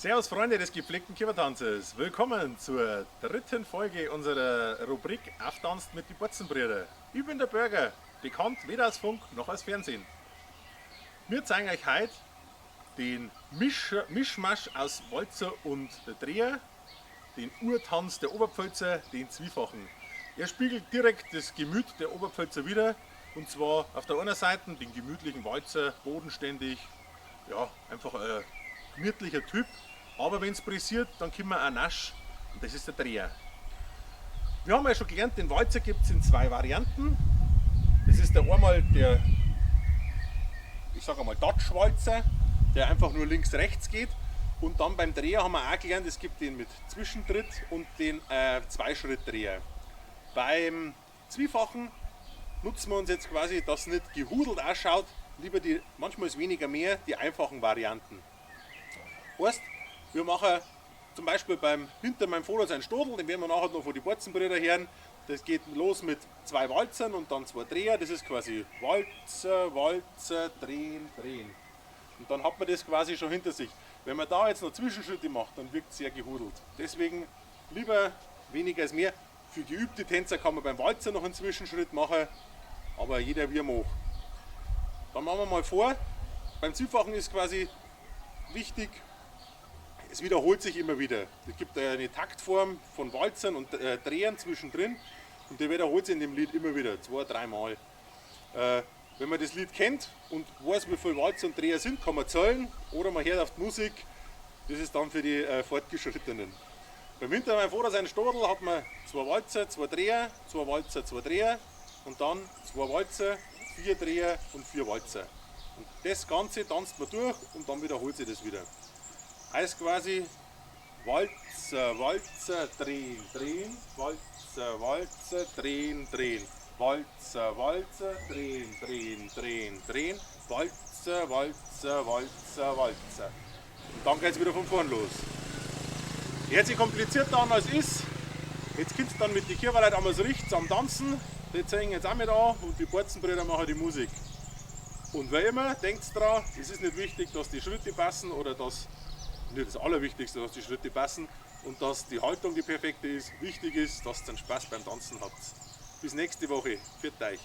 Servus, Freunde des gepflegten Kiewertanzes. Willkommen zur dritten Folge unserer Rubrik Auftanzt mit die Borzenbrüder. Ich bin der Burger, bekannt weder aus Funk noch aus Fernsehen. Wir zeigen euch heute den Mischmasch aus Walzer und Dreher, den Urtanz der Oberpfälzer, den Zwiefachen. Er spiegelt direkt das Gemüt der Oberpfälzer wider, und zwar auf der einen Seite den gemütlichen Walzer, bodenständig, ja, einfach ein gemütlicher Typ, aber wenn es pressiert, dann kommen wir auch nasch, und das ist der Dreher. Wir haben ja schon gelernt, den Walzer gibt es in zwei Varianten. Das ist der einmal der, ich sage einmal, Dutch-Walzer, der einfach nur links-rechts geht. Und dann beim Dreher haben wir auch gelernt, es gibt den mit Zwischentritt und den Zweischritt-Dreher. Beim Zwiefachen nutzen wir uns jetzt quasi, dass nicht gehudelt ausschaut, lieber die, manchmal ist weniger mehr, die einfachen Varianten. Heißt, wir machen zum Beispiel beim hinter meinem Vater sein Stodel, den werden wir nachher noch von die Borzenbrüder hören. Das geht los mit zwei Walzern und dann zwei Dreher. Das ist quasi Walzer, Walzer, Drehen, Drehen. Und dann hat man das quasi schon hinter sich. Wenn man da jetzt noch Zwischenschritte macht, dann wirkt es sehr gehudelt. Deswegen lieber weniger ist mehr. Für geübte Tänzer kann man beim Walzer noch einen Zwischenschritt machen, aber jeder wie er mag. Dann machen wir mal vor. Beim Zwiefachen ist quasi wichtig, es wiederholt sich immer wieder. Es gibt eine Taktform von Walzern und Drehern zwischendrin und der wiederholt sich in dem Lied immer wieder, zwei, dreimal. Wenn man das Lied kennt und weiß, wie viele Walzer und Dreher sind, kann man zählen oder man hört auf die Musik. Das ist dann für die Fortgeschrittenen. Beim Hinter meinem Vater sein Stodel hat man zwei Walzer, zwei Dreher, zwei Walzer, zwei Dreher und dann zwei Walzer, vier Dreher und vier Walzer. Und das Ganze tanzt man durch und dann wiederholt sich das wieder. Heißt quasi Walzer, Walzer, drehen, drehen, Walzer, Walzer, drehen, drehen, Walzer, Walzer, drehen, drehen, drehen, drehen, Walzer, Walzer, Walzer, Walzer. Und dann geht es wieder von vorn los. Hört sich komplizierter an, als ist. Jetzt kommt dann mit den Kiewerleuten einmal so richtig am Tanzen. Die zeigen jetzt auch mit an und die Borzenbrüder machen die Musik. Und wie immer, denkt dran, es ist nicht wichtig, dass die Schritte passen oder dass, nicht das Allerwichtigste, dass die Schritte passen und dass die Haltung die perfekte ist. Wichtig ist, dass ihr einen Spaß beim Tanzen habt. Bis nächste Woche. Pfiat euch.